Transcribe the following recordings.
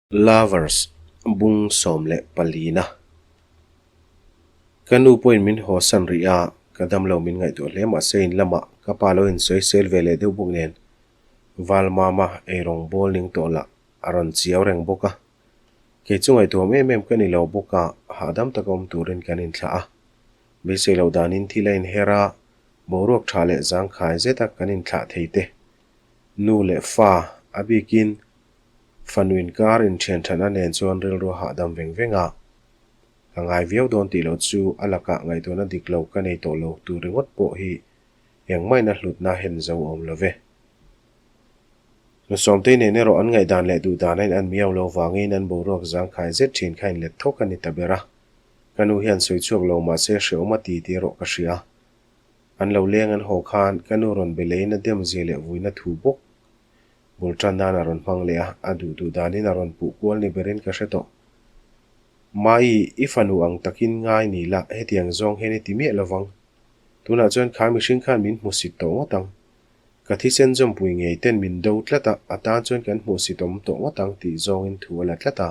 Lovers bung 14na. Ka nu pawhin min haw san rih a, ka dam lo min ngaihtuah hle mahse in lamah ka pa lo insawisel ve leh deuh bawk nen Val Mama eirawng bawl ning tawh lah a rawn chiau reng bawk a. Kei chu ngaihtuahawm em em ka ni lo bawk a, hahdam taka awm turin kan inthlah a. Beisei loh danin thil a inher a, boruak tha leh zangkhai zeta kan inthlah thei te. Nu leh fa a bikin Fanu inkar inthian thatna nen chuan rilru a hahdam veng veng a, ka ngai viau dawn tih loh chu a lakah ngaihtuahna dik lo ka nei tawh lo tur ringawt pawh hi engmahina hlutna hen zo awm lo ve. Nusawmtei nen erawh an ngaihdan leh duhdan a in an miau lo vangin an boruak zangkhai zet thin kha inlet thawk a ni ta ber a, ka nu hian sawi chhuak lo mahse hrehawm a ti tih erawh ka hria. An lo leng an haw khan ka nu rawn be leiin a dem zia leh vuina thu bawk Bul tan nan a rawn hmang leh a, a duh duh danin a rawn puh kual ni berin ka hre tawh. Mai, i fanu ang takin ngai ni la, hetiang zawng hian i ti miah lovang. Tunah chuan kha mihring khan min hmusit tawh ngawt ang. Ka thisen zawmpui ngei ten min do tlat a, a tan chuan kan hmuhsit awm tawh ngawt ang tih zawngin thu a la tlat a.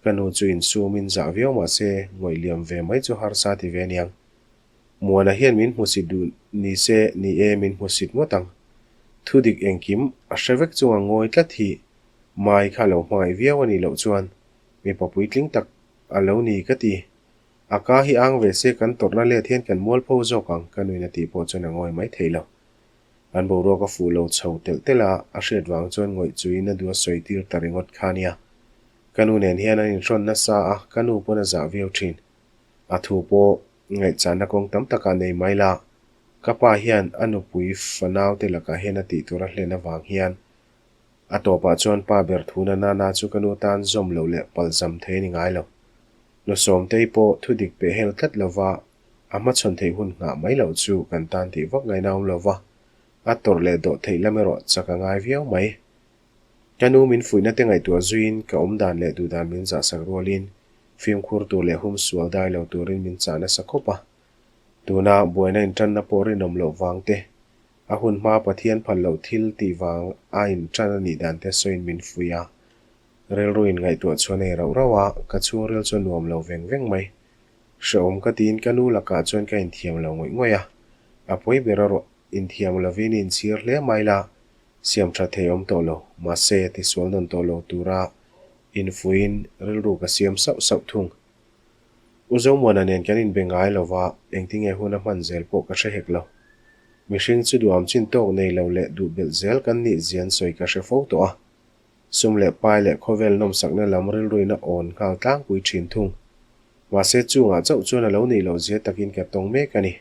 Ka nu chu insumin zah viau mah se, ngawih liam ve mai chu harsa ti ve aniang. Muana hian min hmusit duh ni se ni e min hmusit ngawt ang. Thu dik engkim a hre vek chunga ngawi tlat hi Mai kha lo hmangaih viau a nih loh chuan mipa puitling tak a lo ni ka ti. A ka hi ang ve se kan tawrhna let hian kan mualpho zawk ang ka nuin a tih pawh chuan a ngawi mai thei lo. An boruak a fuh lo chho telh telh a, a hriat vang chuan ngawih chuin a duh a sawi tir ta ringawt kha nia. Ka nu nen hian an inhrawn nasa a, ka nu pawn a zah viau thin. A thu pawh ngaihchahna kawng tam takah nei mai la, ka pa hian a nupui fanaute lakah hian a tih tur a hlen avang hian a tawpah chuan pa ber thuna nana chu ka nu tan zawm loh leh palzam thei a ni ngai lo. Nu Sawmtei pawh thudik peh hel tlat lova a hmachhawn theih hun nghah mai loh chu kan tan tih vak ngaihna awm lova, a tawrh leh dawh theih lam erawh chak a ngai viau mai. Ka nu min fuihna te ngaihtuah zuiin ka awmdan leh duhdan min zahsak rualin Fimkhur tur leh hum sual dai lo turin min chah nasa khawp a. Tuna buaina intanna pawh rinawm loh vang te, a hun hmaa Pathian phal loh thil tih vang a intan a nih dan te sawiin min fuih a. Rilru in ngaihtuah chuan ei rauh rauh a, ka chhungril chu a nuam lo veng veng mai. Hrehawm ka tiin ka nu lakah chuan ka inthiam lo ngawih ngawih a. A pawi ber a ruah inthiam lovin i inchhir hle mai la, siam tha thei awm tawh lo, mahse tisual nawn tawh lo tura Infuiin rilru ka siam sauh sauh thung. U Zomuana nen kan inbe ngai lo va, engtinge hun a hman zel pawh ka hre hek lo. Mihring chu duham chin tawk nei lo leh duh belh zel kan nih zian sawi ka hre fo tawh a. Sum leh pai leh khawvel nawmsakna lam rilruin a awn nghal tlangpui thin thung. Mahse chungah chauh chuan a lo nih loh zia takin ka tawng mek a ni.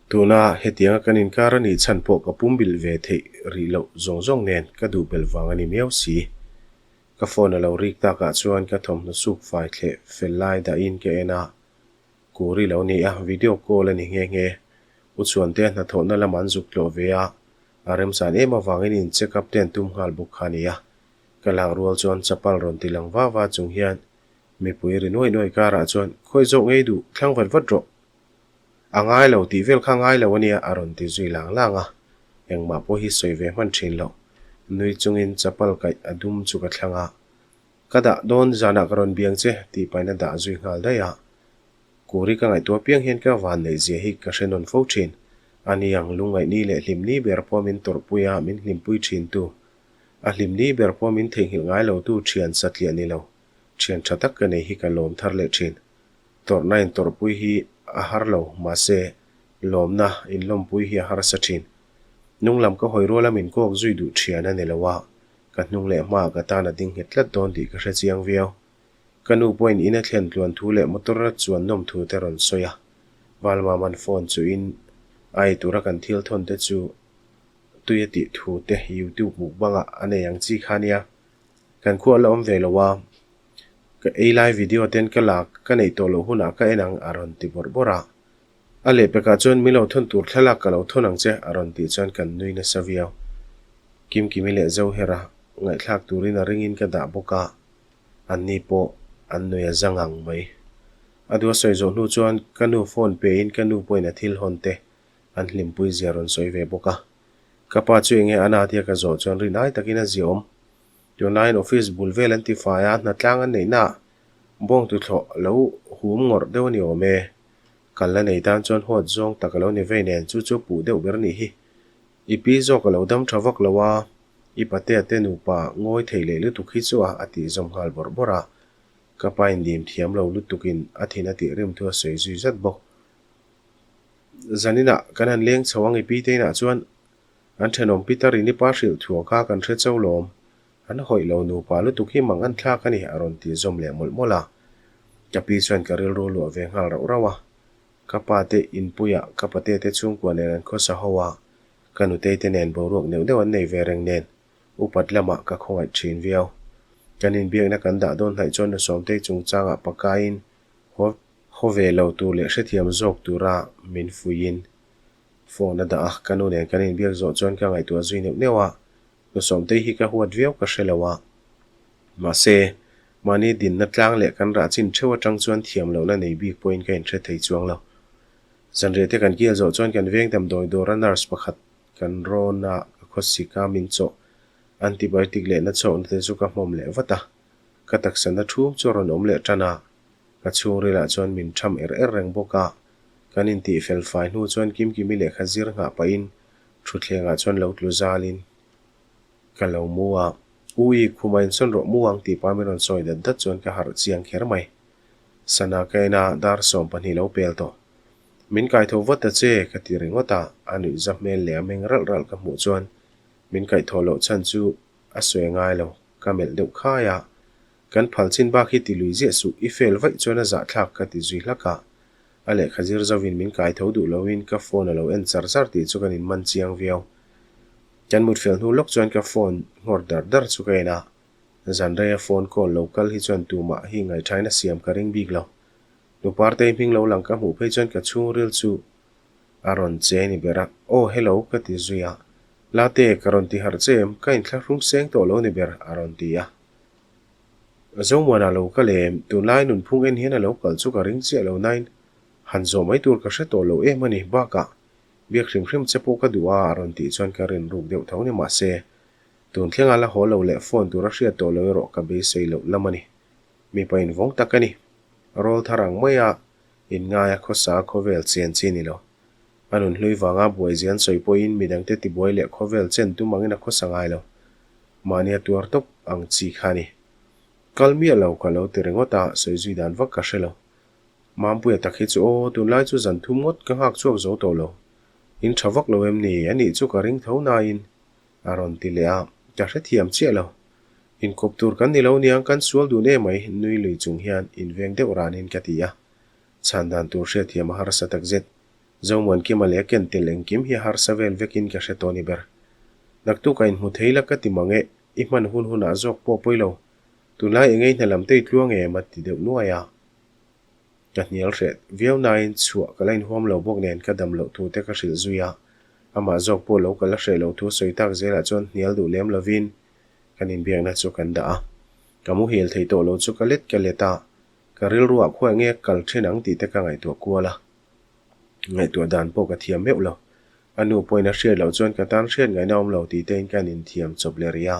Tuna hetianga kan inkar a nih chhan pawh ka pumbilh ve theih rih loh zawng zawng nen ka duh belh vang a ni miau si. Ka phone a lo rik takah chuan ka thawmhnaw suk fai thleh fel lai dahin ka en a, Kuri lo ni a, video call a ni nghe nghe. U Chhuantea hnathawhna lamah an zuk tlawh ve a, a remchan em avangin in check up te an tum nghal bawk kha a ni a. Ka lak rual chuan chapal rawn ti lang va va chung hian mipui ri nuai nuai karah chuan khawi zawk ngei duh thlang vat vat rawh. A ngai lo tih vel kha ngai lo a nia a rawn ti zui lang lang a, engmah pawh hi sawi ve hman thin lo. Nui chungin chapal kaih a dum chu ka thlang a, Ka dah dawn zanah ka rawn biang che tih pahin a dah zui nghal daih a. Kuri ka ngaihtuah piang hian ka van neih zia hi ka hre nawn fo thin. A ni ang lungngaihni leh hlimni ber pawh min tawrhpui a, min hlimpui thin tu. A hlimni ber pawh min theihnghilh ngai lo tu thian satliah ni lo, thian tha tak ka nei hi ka lawm thar leh thin. Tawrhna intawrhpui hi a har lo, mahse, lawmna inlawmpui hi a harsa thin. Hnung lam ka hawi ruala min kawk zui duh thian a ni lo a, ka hnung leh hmaah ka tan a ding nghet tlat dawn tih ka hre chiang viau. Ka nu pawhin in a thlen tluan thu leh motor a chuan nawm thu te rawn sawi a, Valmama'n phone chuhin a ei tura kan thil thawn te chu tui a tih thu te YouTube mukbang-ah a nei ang chi kha nia. Kan khua la awm ve lo a. Ka ei lai video ten ka lak ka neih tawh loh hunah ka en ang a rawn ti bawrh bawrh a. A lehpekah chuan min lo thawn tur thlalak ka lo thawn ang che a rawn tih chuan kan nui nasa viau. Kimkimi leh Zohera ngaihthlak turin a ringin ka dah bawk a, anni pawh an nui a za ngang mai. A duh a sawi zawh hnu chuan ka nu phone pe in ka nu pawhin a thil hawn te an hlimpui zia rawn sawi ve bawk a. Ka pa chu enge a na tia ka zawh chuan rinai takin a ziaawm. Tunlaiin office bul vel an tifai a, hnatlang an neihnaah bawngtuthlawh a lo hum ngawrh deuh a ni awm e. Kal la nei tan chuan huat zawng tak a lo ni vei nen chu chu puh deuh ber nih hi. I pi zawk a lo dam tha vak lo a, i patea te nupa ngawi thei leh lutuk hi chu a a tih zawm nghal bawrh bawrh a. Ka pa indim thiam lo lutukin a thin a tih rim thu a sawi zui zat bawk. Zaninah kan han leng chho ang i pi te inah chuan an thenawm Peter in i pa hrilh thuah kha kan hre chau lawm. An hawih lo nupa lutuk hi mang an thlak a ni a rawn tih zawm leh mawlh mawlh a. Ka pi chuan ka rilru luah ve nghal rauh rauh a. Ka pa te inpuiah ka pate te chhungkua nen an khawsa ho a, ka nutei te nen boruak neuh neuh an nei ve reng nen upat lamah ka khawngaih thin viau. Kan inbiakna kan dah dawn hnaih chuan Nusawmtei chungchangah pakaiin haw haw ve lo tur leh hrethiam zawk tura min fuiin phone a dah a, ka nu nen kan inbiak zawh chuan ka ngaihtuah zui neuh neuh a, Nusawmtei hi ka huat viau ka hre lo a. Mahse, mahni dinna tlang leh kan rah chin theuh atang chuan thiam lohna nei bik pawhin ka inhre thei chuang lo. Zanriah te kan kil zawh chuan kan veng damdawi dawra nurse pakhat kan rawn a, ka khawsik a, min chawh antibiotic leh na chawhna te chu ka hmawm leh vat a. Ka taksa na thum chu a rawn awm leh tan a, ka chhungrilah chuan min tham er er reng bawk a. Kan intih fel fai hnu chuan Kimkimi lehkha zir nghah pahin thutthlengah chuan lo tlu zalin ka lo mu a. Ui, khuma insawn rawh mu ang tih pa min rawn sawi dat dat chuan ka harh chiang kher mai. Sana ka en a, dar 12 lo pel tawh. Min kaitho vat ta che, ka ti ringawt a, a nuihza hmel leh a meng ralh ralh ka hmuh chuan min kaihthawh loh chhan chu a sawi ngai lo, ka melh deuh khai a. Kan phal chin bak hi ti lui ziah suh, i fel vaih chuan a zahthlak ka ti zui hlak a. A lehkha zir zovin min kai tho duh loin ka phone a lo en char char tih chu kan inman chiang viau. Kan mut fel hnu lawk chuan ka phone nghawr dar dar chu ka en a, zanreia phone call lo kal hi chuan tumah hi ngaihṭhain a siam ka ring bik lo. Nu Partei hming lo lang ka hmuh phei chuan ka chhungril chu a rawn che ni ber a, Aw hello ka ti zui a, Late ka rawn ti harh che em, ka inthlahrung seng tawh lo ni ber a rawn ti a. Zomuana lo kal em, tunlai nunphung en hian a lo kal chu ka ring chiah lo nain han zawh mai tur ka hre tawh lo em a ni, bakah biak hrim hrim che pawh ka duh a a rawn tih chuan ka rin ruk deuh tho ni mahse tun thlenga la haw lo leh phone tur a hriat tawh lo erawh ka beisei loh lam a ni. Mipa invawng tak a ni. Rawl thar ang maia inngaia khawsa khawvel chen chi ni lo. A nun hlui vanga buai zian sawi pawhin midangte tibuai leh khawvel chen tum angin a khawsa ngai lo. Mahni a tuar tawp ang chi kha a ni. Kal miah lo ka lo ti ringawt a, sawi zui dan vak ka hre lo. Mampuia tak hi chu aw, tunlai chu zan thum ngawt ka nghak chhuak zo tawh lo. In tha vak lo em ni? Anih chu ka ring tho nain A rawn ti leh a, ka hrethiam chiah lo. Inkawp tur kan ni lo niang, kan sual dun em mai, nui lui chung hian inveng deuh ranin ka ti a. Chhan dan tur hriatthiam a harsa takzet. Zomuankima leh ken tel engkim hi a harsa vel vekin ka hre tawh ni ber. Naktuk a inhmu thei la ka ti mang e, i hman hun hunah zawk pawh pawi lo. Tunlai engei hna lam te i tluang em a ti deuh nuai a. Ka hnial hreh viau nain chhuah ka la inhuam lo bawk nen ka dam loh thu te ka hrilh zui a, amah zawk pawh lo ka la hreh loh thu sawi tak zelah chuan hnial duh lem lovin kan inbiakna chu kan dah a. Ka muhil thei tawh lo chu ka let ka let a, ka rilruah khuai nge kal thin ang tih te ka ngaihtuah kual a. Ngaihtuah dan pawh ka thiam meuh lo. A nu pawhin a hriat loh chuan ka tan hriat ngaihna awm lo tih tein ka inthiam chawp leh rih a.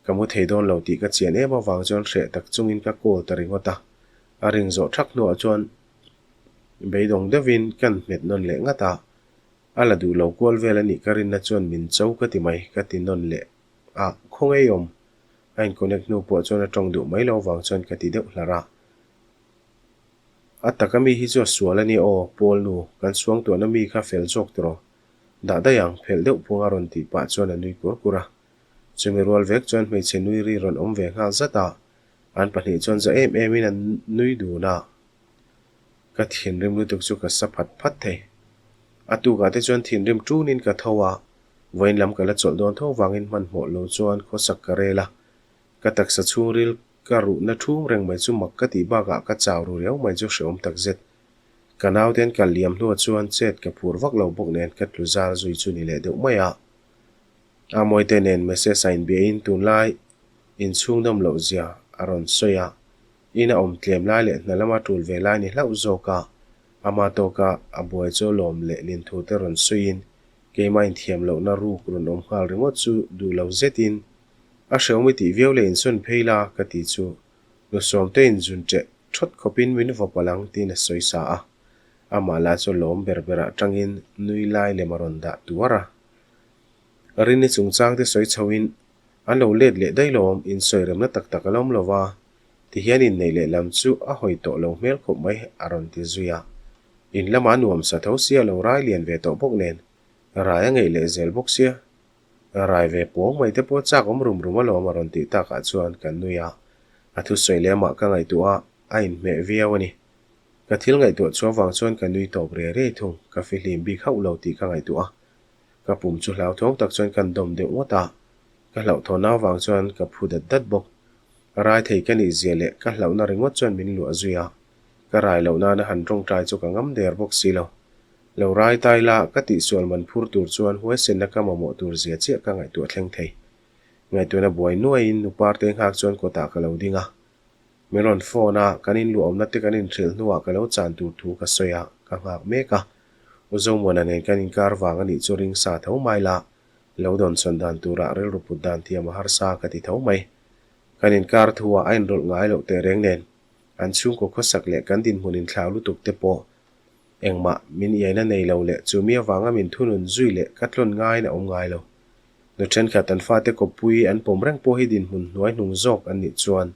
Ka mu thei dawn lo tih ka chian em avang chuan hreh tak chungin ka call ta ringawt a. A ring zawh thak hnuah chuan beidawng deuhin kan hmet nawn leh ngat a, a la duh lo kual vel a nih ka rinna chuan min cho ka ti mai ka ti nawn leh a, khawngaih awm a in connect hnu pawh chuan a tawng duh mai lo vang chuan ka ti deuh hlar a. A taka mi hi chu a sual a ni aw, Paul nu, kan suangtuahna mi kha fel zawk tawh rawh. Dah daih ang, phelh deuh phung a rawn tih pah chuan a nui kur kur a. Chumi rual vek chuan hmeichhe nui ri rawn awm ve nghal zat a, An pahnih chuan za em em in an nui dun a, ka thinrim lutuk chu ka sa phat phat thei. A tukah te chuan thinrim tunin ka tho a, vawiin lam ka la chawlh dawn tho vangin hmanhmawh lo chuan khawsak ka rel a, ka taksa chhungril ka ruhna thung reng mai chu mak ka tih bakah ka chau ru riau mai chu hreawm takzet. Ka nauten kal liam hnuah chuan chet ka phur vak lo bawk nen ka tlu zal zui chu ni leh deuh mai a. A mawite nen message a inbiahin tunlai inchhung dawm loh zia a rawn sawi a, in a awm tlem lai leh hna lama tul ve lai ni hlauh zawk a, ama tawka a buai chu lawm leh lin thu te rawn sawiin keimah inthiam lohna ruk rawn awm nghal ringawt chu duh lo zetin. A hreawm i tih viau leh insawn phei la ka ti chu nu Sawmte in zun ṭeh ṭhawt khawpin min vaw palh ang tiin a sawi sa a. Amah lah chu lawm ber berah ṭangin nui lai lem a rawn dah tuar a. Rini chungchangte sawi chhoin an lo let leh daih lawm insawi remna tak tak a lawm lo va, tihian inneih leh lam chu a hawi tawh lo hmel khawp mai a rawn ti zui a. In lamah nuam sa tho sia lo rai lian ve tawh bawk nen rai a ngeih leh zel bawk sia. Rai ve puang mai te pawh chak awm rum rum alawm a rawn tih takah chuan kan nui a, a thusawi lemah ka ngaihtuah a, a inhmeh viau a ni. Ka thil ngaihtuah chu avang chuan ka nui tawp riai riai thung, ka fihlim bik hauh lo tih ka ngaihtuah a. Ka pum chu hlauthawng tak chuan kan dawm deuh ngawt a, ka hlauhthawnna avang chuan ka phu dat dat bawk. Rai thei ka nih zia leh ka hlauhna ringawt chuan min luah zui a, ka rai loh nana han tawngtai chu ka ngam der bawk si lo. Lo rai tai la, ka tihsual man phur tur chuan huaisenna ka mamawh tur zia chiah ka ngaihtuah thleng thei. Ngaihtuahna buai nuaiin nu Parte nghak chuan kawtah ka lo ding a. Min rawn phone a, kan inluahawmna te kan inhrilh hnuah ka lo chan tur thu ka sawi a, ka nghak mek a. U Zomuana nen kan inkar vang a nih chu ring sa tho mai la, lo dawnsawn dan turah rilru put dan thiam a harsa ka ti tho mai. Kan inkar thu ah a inrawlh ngai loh tehreng nen, an chhungkaw khawsak leh kan dinhmun inthlau lutuk te pawh Engmah min iaina nei lo leh chu mi avanga min thunun zui leh ka tlawn ngaiin a awm ngai lo. Nu thenkhat an fate kawppui an pawm reng pawh hi dinhmun hnuai hnung zawk an nih chuan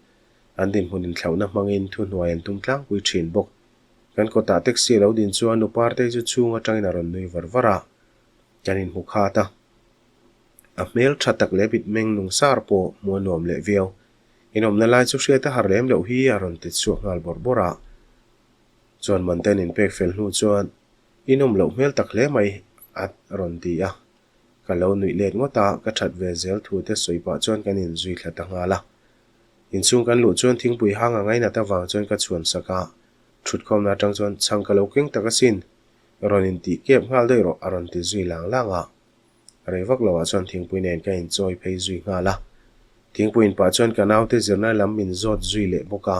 an dinhmun inthlauhna hmangin thuhnuai an tum tlangpui thin bawk. Kan kawtah taxi a lo din chuan nu Partei chu chhung atangin a rawn nui var var a, kan inhmu khat a. A hmel tha tak leh mitmeng nung sar pawh hmuh a nuam leh viau. Inawmna lai chu hriat a har lem loh hi a rawn ti chhuak nghal bawrh bawrh a. Chuan Manten in pek fel hnu chuan, I nawm loh hmel tak hle mai, a rawn ti a. Ka lo nuih let ngawt a, ka that ve zel thu te sawi pah chuan kan inzui thla ta nghal a. Inchhung kan luh chuan thingpui hang a ngainat avang chuan ka chhuan sak a, thutkhawmna atang chuan chhang ka lo keng tak asin, rawn intih kep nghal daih rawh a rawn ti zui lang lang a. Rei vak loah chuan thingpui nen ka inchawi phei zui nghal a. Thingpui in pah chuan ka naute zirna lam min zawt zui leh bawk a.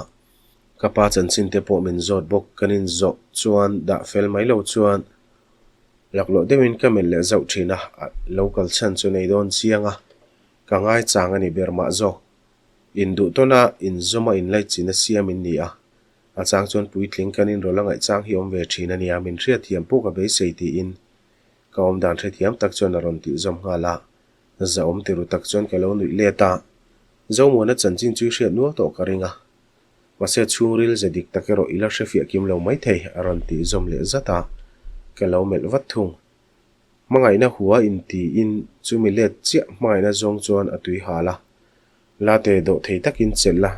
Ka pa chanchin te pawh min zawt bawk. Kan inzawh chuan dah fel mai lo chuan laklawh deuhin ka melh leh zauh thin a, lo kal chhan chu nei dawn chiang a, ka ngaichang a ni ber mah zawk. Induh tawna inzawma inlaichin a siam in ni a, a chang chuan puitling kan inrawlh a ngaihchang hi awm ve thin a nia, min hriatthiam pawh ka beisei tiin Ka awm dan hrethiam tak chuan a rawn tih zawm nghal a, zahawm ti ru tak chuan ka lo nuih let a, Zomuana chanchin chu i hriat nual tawh ka ring a, mahse chhungril ze dik tak erawh i la hrefiah kim lo maithei a rawn tih zawm leh zat a, ka lo melh vat thung. Hmangaihna hua intiin chumi let chiah hmangaihna zawng chuan a tui hal a, Late dawh thei takin chelh la,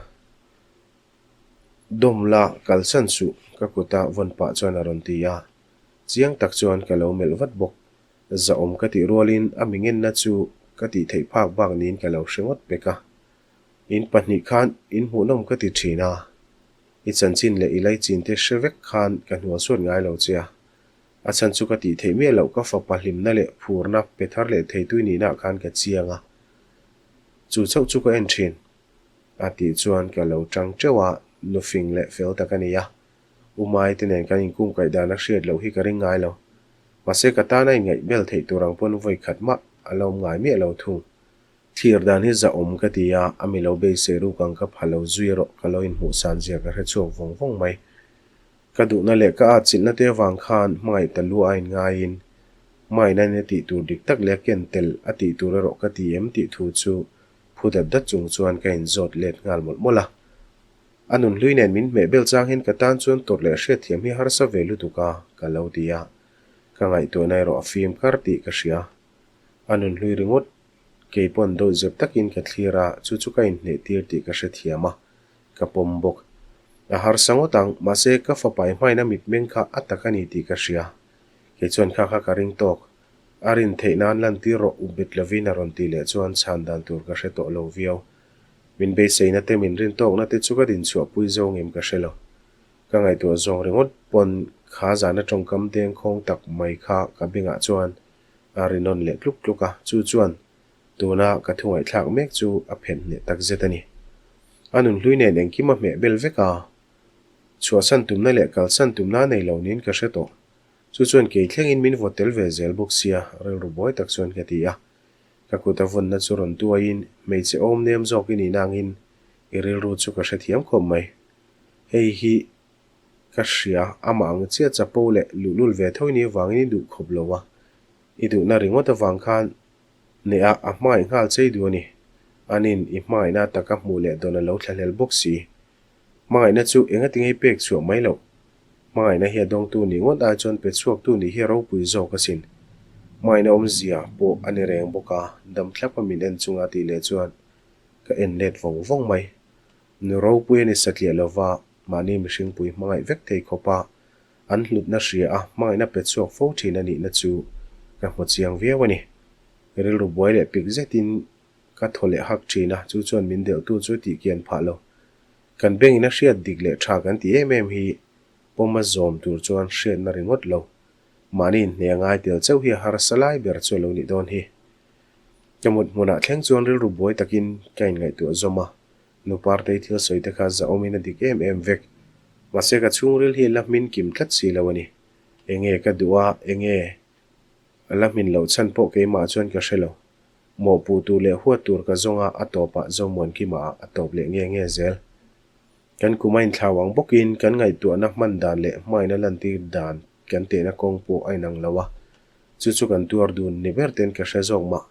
dawm la, kalsan suh ka kuta vawn pah chuan a rawn ti a. Chiang tak chuan ka lo melh vat bawk. Zahawm ka tih rualin a mi ngenna chu ka tih theih phak bak niin ka lo hre ngawt pek a. In pahnih khan in hmuhnawm ka ti thin a, i chanchin leh i laichin te hre vek khan ka hnual suat ngai lo che a. A chhan chu ka tih theih miah loh ka fapa hlimna leh phurna pe thar leh theitui nihna ah khan ka chiang a. Chu chauh chu ka en thin. A tih chuan ka lo tang teuh a, nufing leh fel tak a ni a. U Mai te nen kan inkung kaih dan a hriat loh hi ka ring ngai lo. Mahse ka tana inngaih bel theih tur ang pawn vawi khat mah a la awm ngai miah lo thung. Thlir dan hi zahawm ka ti a, a mi lo beisei ruk ang ka pha lo zui erawh ka lo inhmuh san zia ka hre chhuak vawng vawng mai. Ka duhna leh ka atchilhna te avang khan hmangaih ta lu a inngaiin hmangaihna in a tih tur dik tak leh a ken tel a tih tur erawh ka ti em tih thu chu phu dat dat chung chuan ka inzawt let nghal mawlh mawlh a. A nunhlui nen min hmeh bel chang hian ka tan chuan tawrh leh hriatthiam hi harsa ve lutuk a, ka lo ti a. Ka ngaihtuahna erawh a fim kar tih ka hria. A nunhlui ringawt kei pawn dawih zep takin ka thlir a, chu chu ka inhneh tir tih ka hrethiam a, ka pawm bawk. A harsa ngawt ang, mahse ka fapa i hmaina mitmeng kha a tak a ni tih ka hria. Kei chuan kha kha ka ring tawk. A rin theih nan lantir rawh u bet lovin a rawn tih leh chuan chhan dan tur ka hre tawh lo viau. Min beiseina te min rin tawkna te chu ka dinchhuah pui zo ngem ka hre lo. Ka ngaihtuah zawng ringawt pawn kha zana tawngkam dengkhawng tak mai kha ka bengah chuan a ri nawn leh tluk tluk a, chu chuan tuna ka thu ngaihthlak mek chu a phen hneh tak zet a ni. A nunhlui nen engkim a hmeh bel vek a, chhuahsan tumna leh kalsan tumna a nei lo niin ka hre tawh. Chu chuan kei thlengin min vaw tel ve zel bawk sia, rilru buai tak chuan ka ti a. Ka kut a vawnna chu rawn tuaiin, Hmeichhe awm nem zawk i nih nangin i rilru chu ka hrethiam khawp mai. Hei hi ka hria, amah ang chiah chapo leh luhlul ve tho i nih avangin i duh khawp lo a, i duhna ringawt avang khan Neha a hmangaih nghal chei duh a ni. Anin i hmangaihna taka hmuh leh dawn a lo thlahlel bawk si. Hmangaihna chu engatinge i pek chhuah mai loh? Hmangaihna hi a dawngtu nih ngawt ai chuan pe chhuaktu nih hi a ropui zawk asin. Hmangaihna awmzia pawh a ni reng bawk a, dam thlapa min en chunga tih leh chuan ka en let vawng vawng mai. Nu ropui a ni satliah lova, mahni mihringpui hmangaih vek thei khawpa an hlutna hria a hmangaihna pe chhuak fo thin a nihna chu ka hmu chiang viau a ni. Rilru buai leh pik zetin ka thaw leh hak thin a, chu chuan min delhtu chu tih kian phah lo. Kan bengin a hriat dik leh tha kan ti em em hi pawm a zawm tur chuan hriatna ringawt lo. Mahni inhne a ngai tel chauh hi a harsa lai ber chu a lo nih dawn hi. Ka mut hmunah thleng chuan rilru buai takin ka inngaihtuah zawm a, Nu Partei thil sawi te kha zahawmin a dik em em vek. Mahse ka chhungril hi la hmin kim tlat si lo a ni. Enge ka duh a, enge a la hmin loh chhan pawh keimah chuan ka hre lo. Mawhpuh tur leh huat tur ka zawng a, a tawpah Zomuankima ah a tawp leh nge nge zel. Kan kum a inthlau ang bawkin kan ngaihtuahna hman dan leh hmaina lantir dan kan tehna kawng pawh a inang lo a, chu chu kan tuar dun ni ber ten ka hre zawk mah.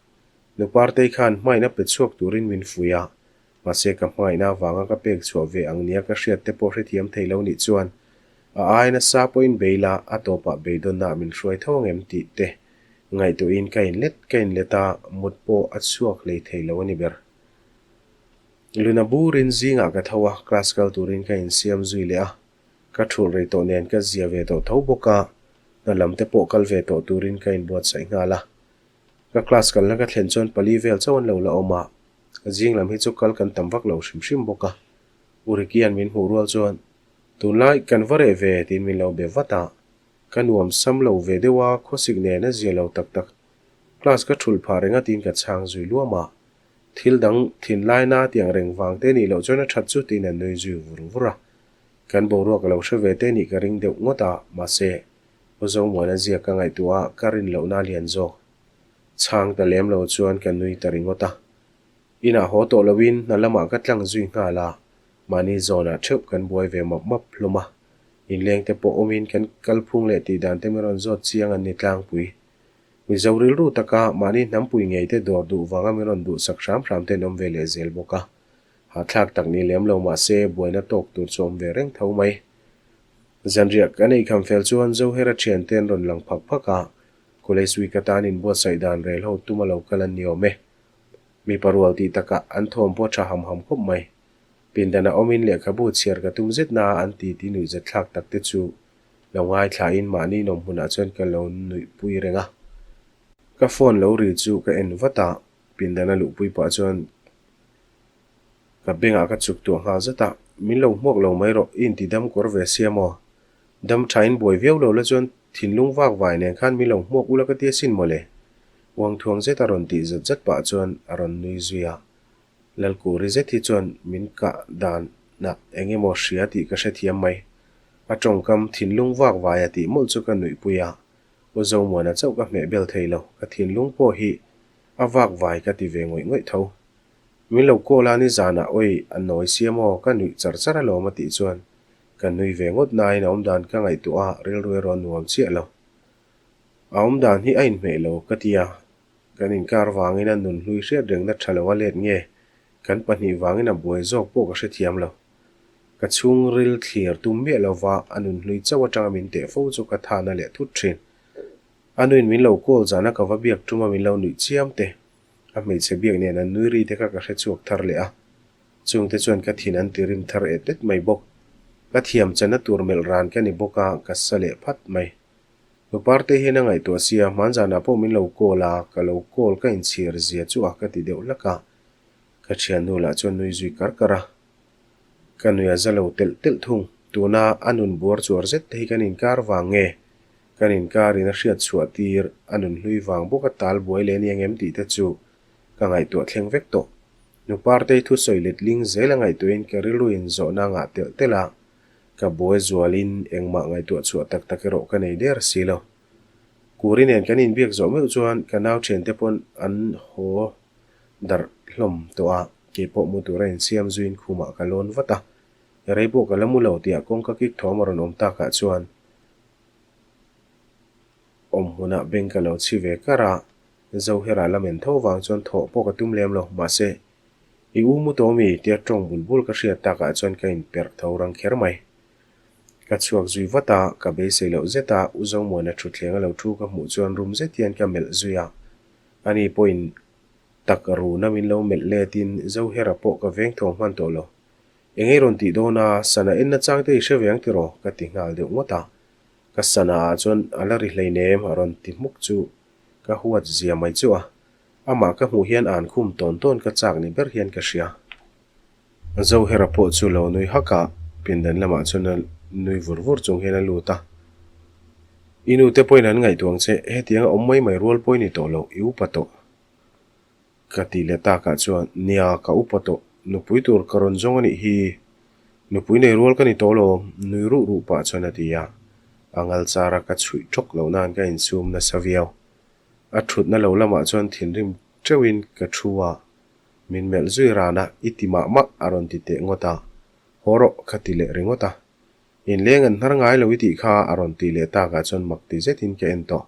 Nu Partei khan hmaina pe chhuak turin min fuih a, mahse ka hmangaihna avanga ka pek chhuah ve ang nia ka hriat te pawh hrethiam thei lo nih chuan a ai nasa pawhin bei la a tawpah beidawnna min hruai tho ang em tih te ngaihtuahin ka inlet ka inlet a, mut pawh a chhuak hlei thei lo a ni ber. Luna burin zingah ka tho a, class kal turin ka insiam zui leh a, ka thulh rei tawh nen ka zia ve tawh tho bawk a, hna lam te pawh kal ve tawh turin ka inbuatsaih nghal a. Ka class kalna ka thlen chuan pali vel chauh an lo la awm a, zing lam hi chu kal kan tam vak lo hrim hrim bawk a. U Ricky-a'n min hmuh rual chuan, Tunlai kan va reh ve tiin min lo be vat a, ka nuam sam lo ve deuh a, khawsik nen a zia lo tak tak. Class ka thulh phah reng a tiin ka chhang zui luam a, thil dang thinlaina tiang reng vang te nih loh chuan a that chu tiin a nui zui vur vur a. Kan boruak a lo hre ve te nih ka ring deuh ngawt a, mahse, Aw Zomuana ziak ka ngaihtuah a, ka rin lohna a lian zawk. Chhang ta lem lo chuan ka nui ta ringawt a. Inah haw tawh loin hna lamah ka tlang zui nghal a, mahni zawnah theuh kan buai ve map map hlawm a. Inleng te pawh awmin kan kalphung leh tih dan te min rawn zawt chiang an ni tlangpui. Mizo rilru taka mahni hnampui ngei te dawr duh vanga min rawn duhsak hram hram te an awm ve leh zel bawk a. Hahthlak tak ni lem lo mahse buaina tawk tur chu awm ve reng tho mai. Zanriah kan ei kham fel chuan Zohera thiante an rawn lang phak phak a, College Week atan inbuatsaih dan rel ho tum a lo kal an ni awm e. Mipa rual tih takah an thawm pawh tha ham ham khawp mai. Pindanah awmin lehkhabu chhiar ka tum zet na an ti ti nuih zet thlak tak te chu lo ngaithlain mahni nawm hmunah chuan ka lo nuihpui reng a. Ka phone lo ri chu ka en vat a, pindana luhpui pah chuan Ka bengah ka chuk tuah nghal zat a, min lo hmuak lo mai rawh, i inti dam kawr ve sia maw? Dam thain buai viau lo la chuan thinlung vak vai nen khan min lo hmuak ula ka ti asin mawle. Uang thuang zet a rawn tih zat zat pah chuan a rawn nui zui a. Lalkuri zet hi chuan min kah danah eng emaw hria tih ka hrethiam mai. A tawngkam thinlung vak vai a tih mawlh chu ka nuihpui a, U Zomuana chauh ka hmeh bel thei lo, ka thinlung pawh hi a vak vai ka ti ve ngawih ngawih tho. Min lo call a nizanah awi a nawi sia maw ka nuih char char alawm a tih chuan ka nui ve ngawt nain a awmdan ka ngaihtuah a rilru erawh a nuam chiah lo. A awmdan hi a inhmeh lo ka ti a, kan inkar vangin a nun hlui hriat rengna tha lo a let nge kan pahnih vangin a buai zawk pawh ka hrethiam lo. Ka chhungril thlir tum miah lova a nun hlui chauh atanga min teh fo chu ka thana leh thut thin. A nuin min lo call zana ka va biak tuma min lo nuih chiam te. A hmeichhe biak nen an nui ri te kha ka hre chhuak thar leh a, chungte chuan ka thin an ti rim thar et et mai bawk. Ka thiam chana tur melh ran ka ni bawk a, ka sa leh phat mai. Nu Parte hian a ngaihtuah sia, hmanzanah pawh min lo call a, ka lo call ka inchhir zia chu a ka ti deuh hlak a, ka thiannu lah chuan nui zui kar kar a. Ka nui a za lo telh telh thung, tuna a nun buar chuar zet te hi kan inkar vang nge? Kan inkarin a hriat chhuah tir a nun hlui vang bawk a tal buai leh aniang em tih te chu ka ngaihtuah thleng vek tawh. Nu Partei thusawi letling zel a ngaihtuahin ka rilruin zawhna ngah telh telh a, ka buai zualin engmah ngaihtuah chhuah tak tak erawh ka nei der si lo. Kuri nen kan inbiak zawh meuh chuan ka nau thiante pawn an haw darh hlawm tawh a, keipawh mu tura insiam zuiin khumah ka lawn vat a. Rei pawh ka la mu lo tihah kawngka kik thawm a rawn awm takah chuan awm hmunah beng ka lo chhi ve kar a, Zohera la men tho vang chuan thawh pawh ka tum lem lo, mahse i u mu tawh mi tia tawng bul bul ka hriat takah chuan ka inperh tho rang kher mai. Ka chhuak zui vat a, ka beisei loh zet a, U Zomuana thutthleng a lo thu ka hmuh chuan rum zet hian ka melh zui a. Ani pawhin tak runa min lo melh letin Zohera pawh ka veng tho hman tawh lo. Eng ei rawn tih dawn a, sana enna chang te i hre ve ang tiraw? ka ti nghal deuh ngawt a. Ka sana ah chuan a la ri hleinem a rawn ti hmuk chu ka huat zia mai chu a. Amah ka hmuh hian an khum tawn tawn ka chak ni ber hian ka hria. Zohera pawh chu lo nui hak a, pindan lamah chuan a nui vur vur chung hian a lut a. I nu te pawhin an ngaihtuah ang che, hetiang a awm mai mai rual pawh i ni tawh lo, i upa tawh. Ka tih leh takah chuan, Nia, ka upa tawh, nupui tur ka rawn zawng a nih hi, nupui nei rual ka ni tawh lo, nui ruh ruh pah chuan a ti a. A ngal chara ka chhuih tawk loh nan ka insum nasa viau. A thutna lo lamah chuan thinrim teuhin ka thu a. Min melh zui ran a, i ti mah mah a rawn ti teh ngawt a. Haw rawh ka ti leh ringawt a. Inleng an hnar ngai lo i tih kha a rawn tih leh takah chuan mak ti zetin ka en tawh.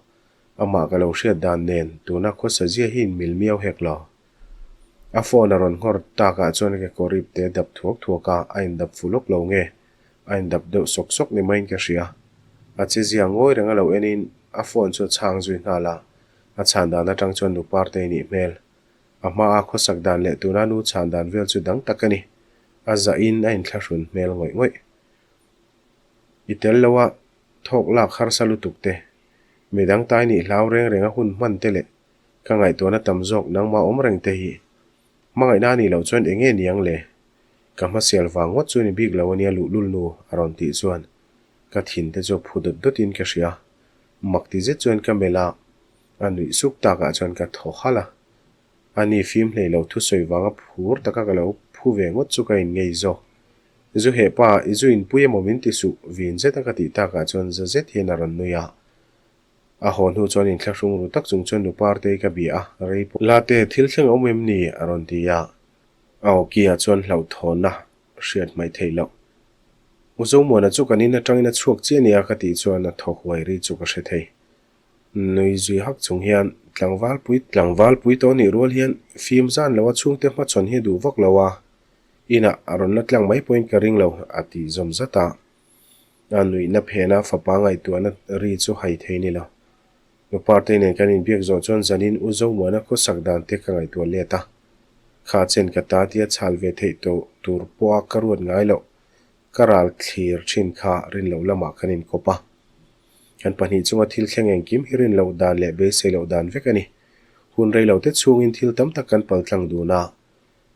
Amah ka lo hriat dan nen tuna khawsa zia hi inmil miau hek lo. A phone a rawn nghawr takah chuan ka kawr ip te dap thuak thuak a, a indap fu lawk lo nge? A indap deuh sawk sawk ni maiin ka hria. A che zia ngawi reng a lo enin a phone chu a chhang zui nghal a, a chhan dan atang chuan nu Partei nih hmel. A hmaa khawsak dan leh tuna nu chhan dan vel chu dang tak a ni. A zahin a inthlahrun hmel ngawih ngawih. I tel lo a, thawk lak harsa lutuk te, midang tai nih hlau reng reng a hun hman te leh ka ngaihtuahna tam zawk nangmah awm reng te hi hmangaihna a nih loh chuan eng nge niang le? Ka hmasial vang ngawt chu ni bik lo a nia luhlul nu a rawn tih chuan ka thin te chu a phu dawt dawt in ka hria. Mak ti zet chuan ka melh a. A nuih suk takah chuan ka thaw halh a. A ni fim hlei lo thusawi vanga phur taka ka lo phu ve ngawt chu ka inngei zawk. Zu heh pa, i zu inpui emaw min ti suh, vin zeta ka tih takah chuan za zet hian a rawn nui a. A haw hnu chuan inthlahrung ru tak chung chuan nu Partei ka bia a, rei pawh. Late, thil thleng a awm em ni? a rawn ti a. A awki-ah chuan hlauhthawnna hriat hmaih theih loh. U Zomuana chu kan in atangin a chhuak chiah nia ka tih chuan a thaw huai ri chu ka hre thei. Nui zui hak chung hian tlangval pui tlangval pui tawh nih rual hian fim zan lo a chhungte hmachhawn hi a duh vak lo a, inah a rawn la tlang mai pawhin ka ring lo a ti zawm zat a. A nuihna phena fapa ngaihtuahna ri chu hai thei ni lo. Nu Partei nen kan inbiak zawh chuan zanin U Zomuana khawsak dan te ka ngaihtuah let a. Kha chen ka ta tia chhal ve theih tawh tur pawha ka ruat ngai loh Ka ral thlir thin kha rin loh lamah kan inkawp a. Kan pahnih chunga thil thleng engkim hi rin loh dan leh beisei loh dan vek a ni. Hun rei lo te chhungin thil tam tak kan paltlang dun a.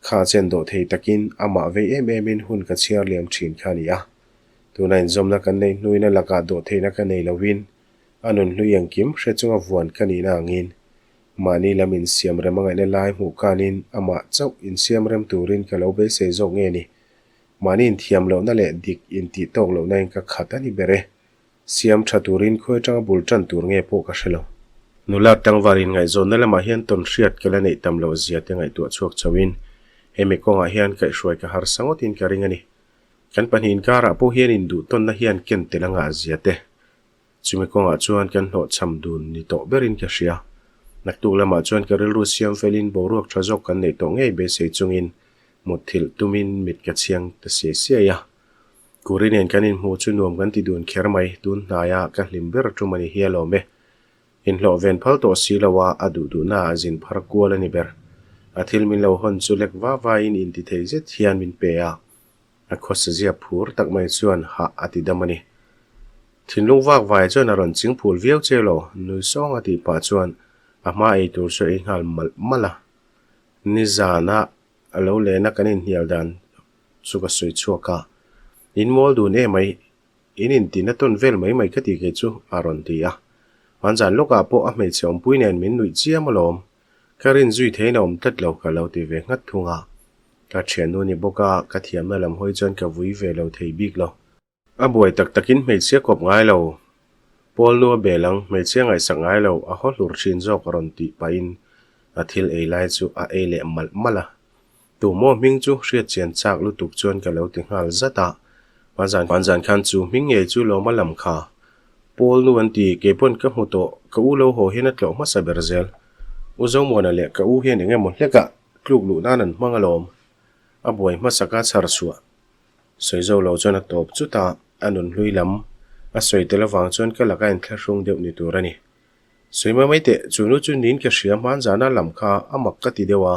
Kha chen dawh thei takin amah vei em emin hun ka chhiar liam thin kha a ni a. Tuna inzawmna kan neih hnuin a lakah dawh theihna ka nei loin a nun hlui engkim hre chunga vuan ka nihna angin mahni lam insiam rem a ngaihna lai hmuh kanin amah chauh insiam rem turin ka lo beisei zawk nge ni. Mahni inthiam lohna leh dik intih tawk lohna in ka khat a ni ber e. Siam tha turin khawi atanga bul tan tur nge pawh ka hre lo. Nula tlangval inngaihzawnna lamah hian tawn hriat ka la neih tam loh zia te ngaihtuah chhuak chauhin hemi kawngah hian kaihhruai ka harsa ngawtin ka ring a ni. Kan pahnih inkarah pawh hian induhtawnna hian ken tel a ngah zia te. Chumi kawngah chuan kan hlawhchham dun ni tawh berin ka hria. Naktuk lamah chuan ka rilru siam felin boruak tha zawk kan neih tawh ngei beisei chungin mutthilh tumin mit ka chhiang ta siai siai a. Kuri nen kan inhmuh chu nuam kan ti dun kher mai, tun hnaia ka hlim ber tum a ni hi alawm e. Inhlawh ven phal tawh si lo a, a duh duhna ah zin phar kual a ni ber. A thil min lo hawn chu lek va vain intithei zet hian min pe a. A khawsazia phur tak mai chuan hah a ti dam a ni. Thinlung vak vai chuan a rawn ching phul viau che lo, nui sawng a tih pah chuan a hma ei tur chu a ei nghal malh malh a. Nizana a lo lena kan inhnial dan chu ka sawi chhuak a, In mual dun em mai, in intina tawn vel mai mai ka ti kei chu a rawn ti a. Hmanzan lawkah pawh a hmeichhe awmpui nen min nuih chiam alawm. Ka rin zui theiin a awm tlat lo ka lo ti ve nghat thung a. Ka thiannu ni bawk a, ka thiamna lam hawi chuan ka vui ve lo thei bik lo. A buai tak takin hmeichhia kawp ngai lo. Paul nu a bel ang, hmeichhia ngaihsak ngai lo, a haw hlur thin zawk a rawn tih pahin a thil ei lai chu a ei leh malh malh a. Tu maw hming chu hriat chian chak lutuk chuan ka lo ti nghal zat a. Hmanzan hmanzan khan chu hming ngei chu lawma lam kha. Paul nu an ti, kei pawn ka hmu tawh, ka u lo haw hian a tlawh hmasa ber zel. U Zomuana leh ka u hian eng emaw hlekah tluk luh nan an hmang alawm. A buai hmasaka chhar chhuah. Sawi zo lo chuan a tawp chut a, a nun hlui lam a sawi tel avang chuan ka laka inthlahrung deuh ni tur a ni. Sawi mai mai teh, chu nu chu niin ka hria hmanzana lam kha a mak ka ti deuh a,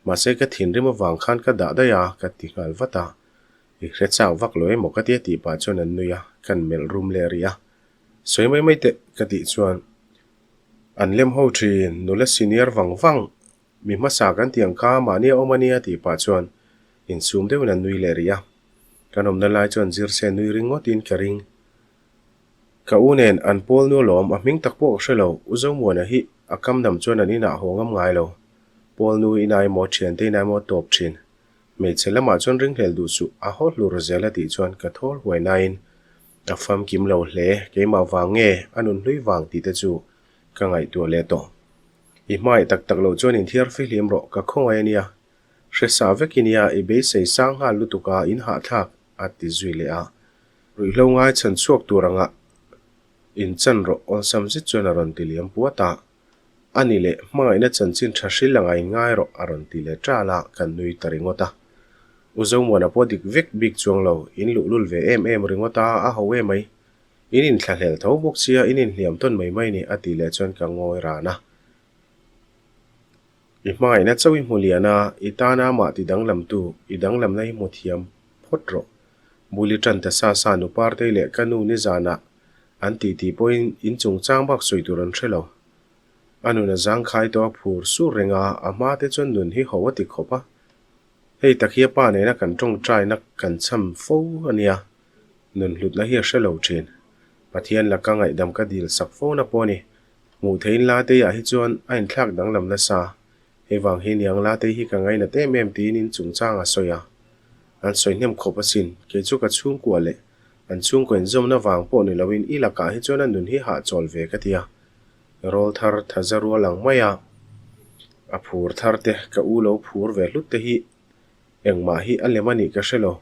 mahse ka thinrim avang khan ka dah daih a, ka ti nghal vat a. I hre chak vak lo emaw ka tia tih pah chuan an nui a, kan melh rum leh rih a. Sawi mai mai teh, ka tih chuan an lem ho thin, nula senior vang vang Mi hmasa kan tih ang kha mahni a awm a nia tih pah chuan insum deuhin an nui leh rih a. Kan awmna lai chuan zirse nui ringawtin ka ring. Ka u nen an pawl nu alawm, a hming tak pawh ka hre lo. U Zomuana hi a kam dam chuan an inah haw ngam ngai lo. Pawl nu inah emaw thiante inah emaw a tawp thin. Hmeichhe lamah chuan ringhlel duh suh, a haw hlur zel a tih chuan ka thawl huai nain a famkim lo hle. Keimah vang nge a nun hlui vang tih te chu ka ngaihtuah leh tawh. I hmai tak tak loh chuan inthiar fihlim rawh, ka khawngaih a nia. Hre sa vek i nia, i beisei sang nghal lutuk a, in hahthlak, a ti zui leh a. Ruihhlo ngai chhan chhuak tur anga inchan rawh awlsam zet chuan a rawn ti liam puat a. A ni leh, hmangaihna chanchin tha hril anga in ngai rawh, a rawn ti leh ṭal a, kan nui ta ringawt a. U Zomuana pawh dik vek bik chuang lo, in luhlul ve em em ringawt a, a ho em mai. In inthlahlel tho bawk sia, in inhliam tawn mai mai ni, a tih leh chuan ka ngawi ran a. I hmangaihna chauh i hmu lian a, i tana amah ti danglamtu, i danglamna hi hmu thiam phawt rawh. Buli tan ta sa sa nu Partei leh ka nu nizanah an tih tih pawhin in chungchang bak sawi tur an hre lo. A nun a zangkhai tawh a phur sur reng a, a hma te chuan nun hi ho a ti khawp a. Hei tak hi a pa nena kan tawngtaina kan cham fo a nia. Nun hlutna hi a hre lo thin. Pathian laka ngaihdam ka dil sak fo na pawh a ni. Hmuh theihin Latei ah hi chuan a inthlak danglam nasa. Hei vang hi niang Latei hi ka ngainat em em tiin in chungchang a sawi a. An sawi hnem khawp asin, kei chu ka chhungkua leh an chhungkaw inzawmna vang pawh ni loin i lakah hi chuan a nun hi hahchawl ve ka ti a. Rawl thar thaza rual ang mai a, a phur thar te ka u lo phur ve hlut te hi engmah hi a lem a nih ka hre lo.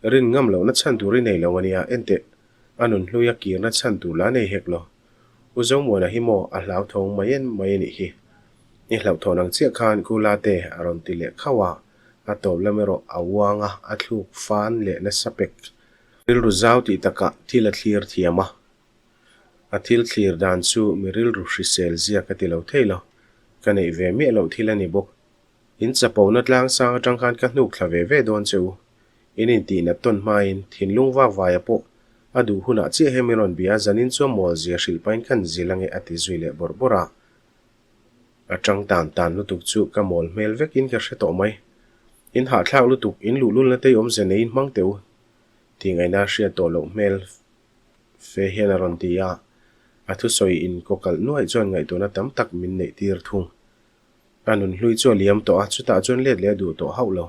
Rin ngam lohna chhan tur i nei lo a nia, enteh, a nun hlui a kirna chhan tur la nei hek lo. U Zomuana hi maw a hlauthawng mai en mai a nih hi. I hlauhthawn ang chiah khan Kula te a rawn ti leh khauh a, a tawp lam erawh a uang a, a thluk fan leh nasa pek. Rilru zau tih takah thil a thlir thiam a, a thil thlir dan chu mi rilru hrisel zia ka ti lo thei lo, ka neih ve miah loh thil a ni bawk. In chapona tlang sang atang khan ka hnuk thla ve ve dawn che u. In intih nat tawn hmain thinlung vak vaia pawh a duh hunah chiah hian min rawn bia a, zanin chuan mawl zia hrilh pahin kan zil ange a ti zui leh bawrh bawrh a. A tang tan tan lutuk chu ka mawl hmel vekin ka hre tawh mai. In hahthlak lutuk, in luhlulna te i awmze neiin hmang teh u tih ngaihna hriat tawh loh hmel fe hian a rawn ti a. A thusawi inkawkalh nuaih chuan ngaihtuahna tam tak min neih tir thung. A nun hlui chu a liam tawh a, chutah chuan let leh a duh tawh hauh lo.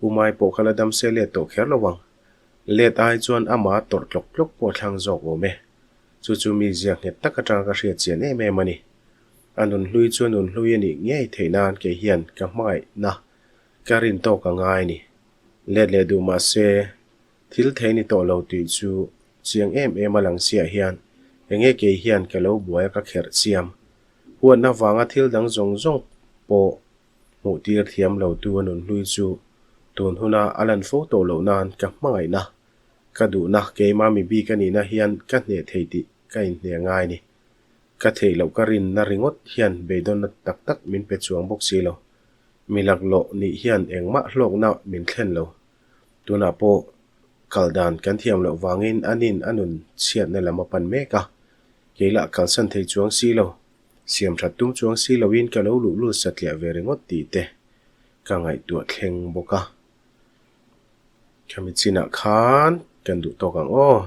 U Mai pawh kha la dam se let tawh kher lo ang. Let ai chuan ama tawrh tlawk tlawk pawh a thlang zawk awm e. Chu chu mi ziak nghet tak atanga ka hriat chian em em a ni. A nun hlui chu a nun hlui a nih ngei theih nan kei hian ka hmangaihna ka rin tawk a ngai a ni. Let leh duh mah se thil thei ni tawh lo tih chu chiang em em a lang chiah hian enge kei hian ka lo buai a ka kherh chiam. Huatna vanga thil dang zawng zawng pawh hmuh tir thiam lo tu a nun hlui chu tun huna a lan fo tawh loh nan ka hmangaihna, ka duhna keima mi bik a nihna hian ka hneh thei tih ka inhne ngai ni. Ka theih loh ka rinna ringawt hian beidawnna tak tak min pe chuang bawk si lo. Mi laklawh nih hian engmah hlawkna min thlen lo. Tunah pawh kal dan kan thiam loh vangin anin a nun chhiatna lam a pan mek a, Kei lah kalsan thei chuang si lo, siam that tum chuang si loin ka lo luhlul satliah ve ringawt tih te ka ngaihtuah thleng bawk a. Khami chinah khan kan duh tawk ang aw.